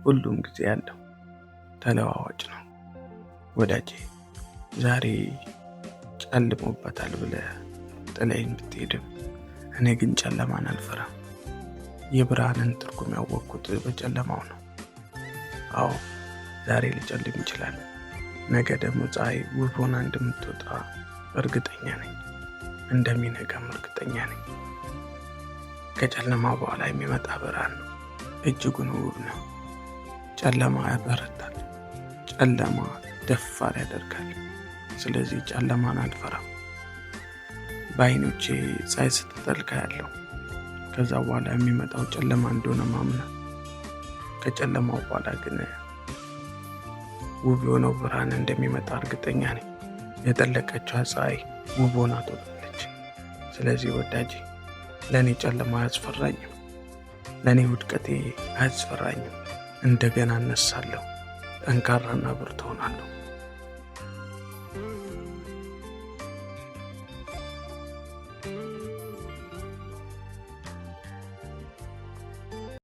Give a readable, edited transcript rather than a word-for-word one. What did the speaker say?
ሁሉም ጊዜ ያለው ተለዋዋጭ ነው። ወዳጄ፣ ዛሬ ጨልሞበታል ብለህ ጥለኸኝ ብትሄድም እኔ ግን ጨለማን አልፈራም። የብርሃንን ትርጉም ያወቅኩት በጨለማው ነው። አዎ፣ ዛሬ ሊጨልም ይችላል። ነገ ደግሞ ፀሐይ ውብ ሆና እንደምትወጣ እርግጠኛ ነኝ። እንደሚነጋም እርግጠኛ ነኝ። ከጨለማ በኋላ የሚመጣ ብርሃን እጅጉን ውብ ነው። ጨለማ ያበረታል። ጨለማ ደፋር ያደርጋል። ስለዚህ ጨለማን አልፈራም። በአይኖቼ ፀሐይ ስትጠልቅ አያለሁ። ከዛ በኋላ የሚመጣው ጨለማ እንደሆነ ማምነው። ከጨለማው በኋላ ግን ውብ የሆነው ብርሃን እንደሚመጣ እርግጠኛ ነኝ። የጠለቀችው ፀሐይ ውብ ሆና ትወጣለች። ስለዚህ ወዳጄ፣ ለእኔ ጨለማ አያስፈራኝም። ለእኔ ውድቀቴ አያስፈራኝም። እንደገና እነሳለሁ፣ ጠንካራና ብርቱ ሆናለሁ።